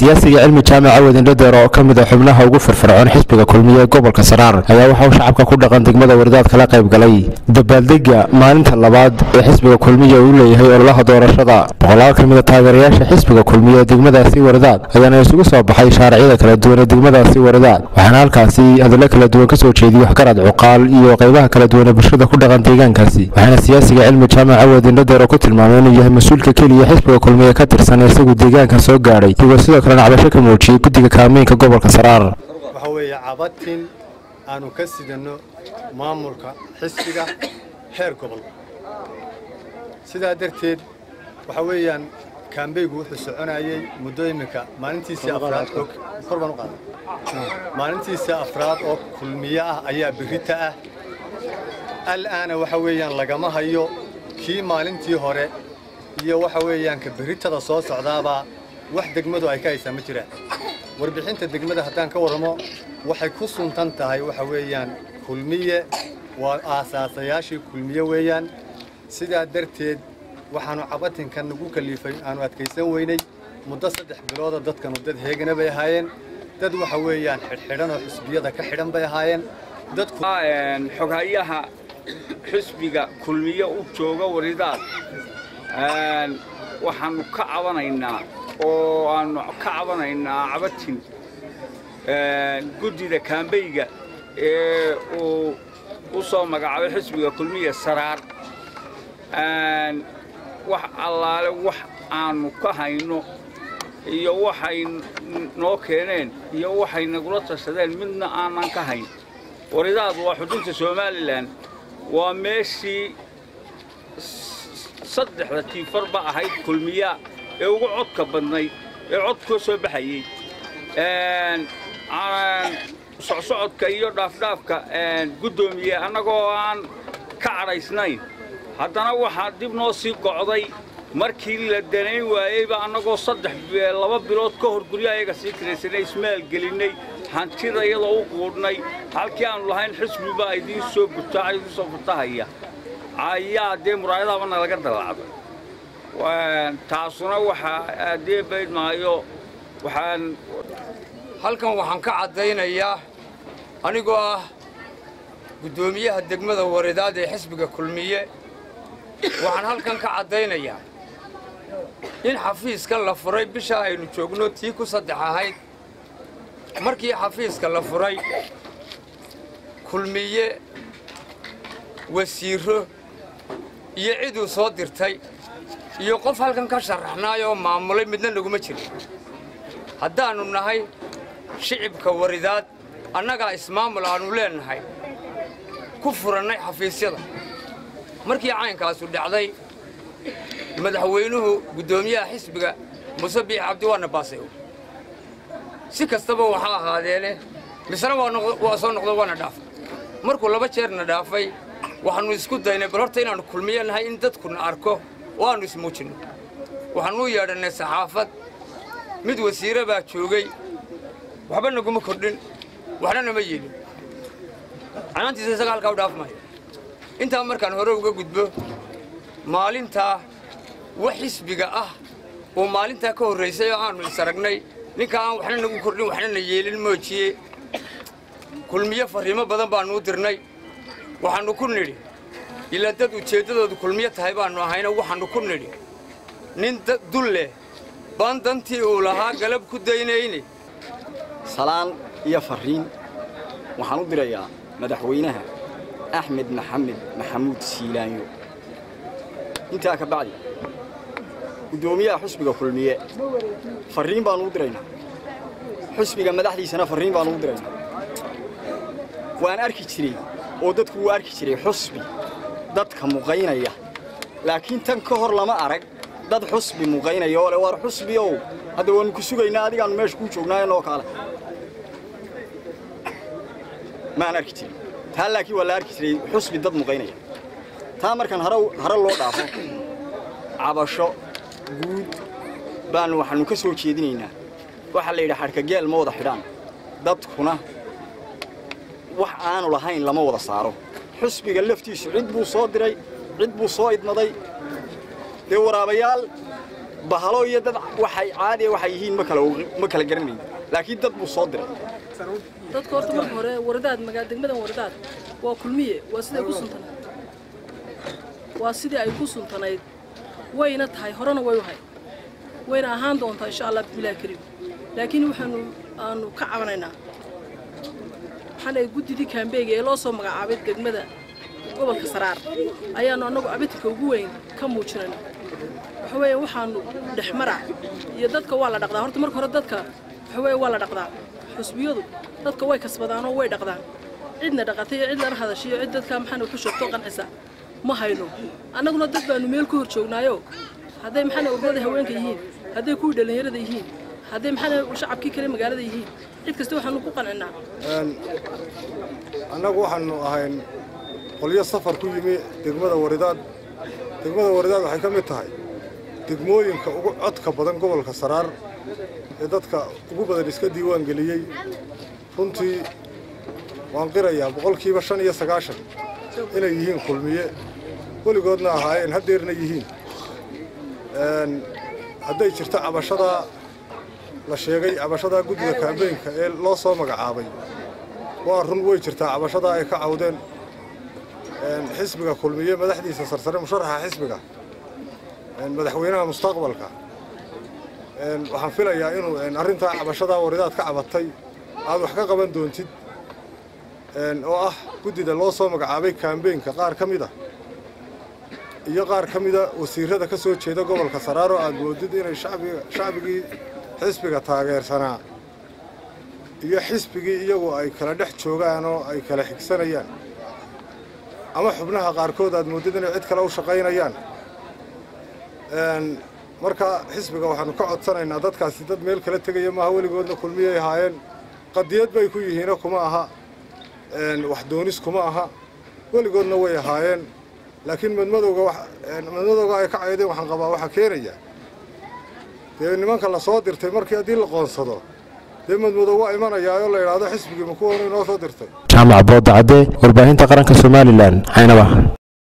Siyaasiga Cilmi Jaamac Cawad Indhadeer oo ka mid ah xubnaha ugu firfircoon xisbiga Kulmiye ee gobolka Saraar ayaa waxa uu shacabka ku dhaqan degmada Wardaad kala qayb galay dabaaldega maalinta labaad ee xisbiga Kulmiye uu leeyahay ololaha doorashada. Boqolaal ka mid ah taageerayaasha xisbiga Kulmiye ee degmadaasi Wardaad ayaana isugu soo baxay shaaracyada kala duwan ee degmadaasi Wardaad, waxaana halkaasi hadallo kala duwan kasoo jeediyey waxgarad, cuqaal iyo qaybaha kala duwan ee bulshada ku dhaqan deegaankaasi. Waxaana siyaasiga Cilmi Jaamac Cawad Indhadeer oo ku tilmaamay inuu yahay mas-uulka keliya xisbiga Kulmiye ka tirsan ee isagu deegaanka soo gaadhay, iyagoo sidoo kalena cabasho ka muujiyey guddiga kaambeynka gobolka Saraar. Waxaa weeye cabatin aanu ka sidanno maamulka xisbiga heer gobol. Sidaa darteed waxaa weeyaan kaambeygu wuxuu soconayey muddo iminka maalintiisii afraad oo kor baan u qaaday, maalintiisii afraad oo Kulmiye ah ayaa berrita ah. Al'aana waxa weeyaan lagama hayo kii maalintii hore iyo waxa weeyaan ka berritada soo socdaabaa wax degmadu ay ka haysaa ma jiraan. Warbixinta degmada haddaan ka warramo, waxay ku suntan tahay waxa weeyaan Kulmiye waa aasaasayaashii Kulmiye weeyaan. Sidaa darteed waxaannu cabatinkan nagu kaliifay aanu adkaysan weynay muddo 3 bilooda. Dadkanu dad heegana bay ahaayeen, dad waxa weeyaan xidhxidhan oo xisbiyada ka xidhan bay ahaayeen dadku. Xoghayaha xisbiga Kulmiye u jooga Waridaad, waxaannu ka cabanaynaa oo aanu ka cabanaynaa cabatin guddida kaambeyga ee uu u soo magacaabay xisbiga Kulmiye Saraar. Wax allaale wax aanu ka hayno iyo waxay noo keeneen iyo waxay nagula tashadeen midna aanan ka hayn. Waridaad waa xudunta Somalilan, waa meeshii saddexda tiifarba ahayd Kulmiya ee ugu codka badnayd ee codkoo soo baxayey. Socsocodka iyo dhaafdhaafka guddoomiye annagoo aan ka cadhaysnayn, haddana waxaa dib noo sii gocday markii la danayn waayeyba annagoo 3 2 bilood ka hor guryaha iyaga sii kiraysanay, ismaalgelinnay, hantida iyadoo u quudhnay halkii aanu lahayn xisbi baa idiin soo butaa idiin soo butahaya ayaa dee muraayadaaba nalaga dallacday. Taasuna waxaa dee bayd maayo. Waxaan halkan waxaan ka caddaynayaa anigoo ah guddoomiyaha degmada Waridaad ee xisbiga Kulmiye, waxaan halkan ka caddaynayaa in xafiiska la furay bisha aynu joogno tii ku 3 ahayd. Markii xafiiska la furay, Kulmiye wasiirro iyo ciduu soo dirtay iyo qof halkan ka sharaxnaayoo maamulay midna naguma jirin. Haddaannu nahay shicibka Waridaad, annagaa ismaamul aannu leennahay ku furannay xafiisyada. Markii caynkaasu dhacday, madaxweynuhu guddoomiyaha xisbiga Muuse Biix Cabdi waana baasay. Si kastaba waxaa ahaadeene, misena waa soo noqdo, waana dhaafay. Markuu 2 jeerna dhaafay, waxaannu isku daynay bal horta inaannu Kulmiye nahay in dadkuna arko oo aannu ismuujinno. Waxaannu u yeedhannay saxaafad, mid wasiire baa joogay, waxba naguma kordhin, waxna nama yeelin, canaantiisa isaga halkaa u dhaafmaya. Intaa markaan hore uga gudbo, maalintaa wax xisbiga ah oo maalintaa ka horraysay oo aannu is aragnay ninka aan waxna nagu kordhin waxna na yeelin moojiye, Kulmiye farriimo badan baannu u dirnay. Waxaannu ku nidhi, ilaa dad ujeeddadoodu Kulmiye tahay baannu ahayna, waxaannu ku nidhi nin dul leh baan dantii uu lahaa galab ku daynayne. Salaan iyo farriin waxaan u dirayaa madaxweynaha Axmed Maxamed Maxamuud Siilaanyo. Intaa ka bacdi, guddoomiyaha xusbiga Kulmiye farriin baannu u diraynaa, xusbiga madaxdiisana farriin baannu u diraynaa. Waan arki jiray oo dadku wuu arki jiray xusbi dadka muqaynaya, laakiin tan ka hor lama arag dad xusbi muqaynaya oo le waar xusbiow, hadda waannu ku sugaynaa, adigaannu meesha kuu joognaayo noo kaale. Maan arki jirin taa, laakiin waa la arki jiray xusbi dad muqaynaya. Taa markaan hare loo dhaafo, cabasho guud baannu waxaannu ka soo jeedinaynaa. Waxaa la yidhi xadhka geel ma wada xidhaan, dadkuna wax aanu lahayn lama wada saaro. Xusbiga laftiisu cid buu soo diray, cid buu soo idmaday, dee waraabayaal Bahalo iyo dad waxay caadi waxay yihiin ma kala garanayn, laakiin dad buu soo diray. Dadka horta marka hore Wardaad magaa degmadan Wardaad waa Kulmiye, waa siday ku suntanayd, waa sidii ay ku suntanayd wayna tahay, horena way u hay, wayna ahaan doontaa insha Allah bismillahi kariim. Laakiin waxaanu aanu ka cabanaynaa waxaan ay guddidii kaambeega ee loo soo magacaabay degmada gobolka Saraar ayaanu annagu cabitinka ugu weyn ka muujinayna. Waxa weeye waxaanu dhexmara iyo dadka waa la dhaqdaa. Horta marka hore dadka waxa weeye waa la dhaqdaa. Xusbiyadu dadka way kasbadaanoo way dhaqdaan. Cidna dhaqatay iyo cid lana hadashay iyo cid dadka maxaan ku sheegto qancisa ma hayno. Annaguna dad baanu meel ku hor joognaayo, hadday maxaan ururada haweenka yihiin, hadday kuwii dhallinyarada yihiin, hadday maxaan shacabkii kale magaalada yihiin, cid kasta waxaanu ku qancinaa. Annagu waxaanu ahayn qolyo safar ku yimi degmada Waridaad. Degmada Waridaad waxay ka mid tahay degmooyinka ugu codka badan gobolka Saraar ee dadka ugu badan iska diiwaan geliyey. Runtii waan qirayaa 95% inay yihiin Kulmiye, weligoodna ahaayeen, haddeerna yihiin. Hadday jirto cabashadaa la sheegay, cabashadaa guddida kaambeynka ee loo soo magacaabay, waa run, way jirtaa cabashadaa ay ka cawdeen xisbiga Kulmiye madaxdiisa sarsare, musharaxa xisbiga madaxweynaha mustaqbalka. Waxaan filayaa inuu arrintaa cabashadaa Waridaad ka cabatay aad wax ka qaban doontid, oo ah guddida loo soo magacaabay kaambeynka qaar ka mid a iyo qaar ka mida wasiirada ka soo jeeda gobolka Saraar oo aad moodid inay shacbigii xisbiga taageersanaa iyo xisbigii iyagu ay kala dhex joogaan oo ay kala xigsanayaan, ama xubnaha qaarkood aad moodid inay cid kale u shaqaynayaan. Marka xisbiga waxaanu ka codsanaynaa dadkaasi dad meel kala tegaya maaha, weligoodna Kulmiyay ahaayeen, qadiyad bay ku yihiino kuma aha, wax doonis kuma aha, weligoodna way ahaayeen. Laakiin madmadowga ay ka caydeen waxaan qabaa waxaa keenaya dee nimanka la soo dirtay markii haddii la qoonsado dee madmadow waa imanayaa oo la yidhaahdo xisbigii ma kuwanu inoo soo dirtay. Jaamac Boodacadde, warbaahinta qaranka Somalilan, Caynaba.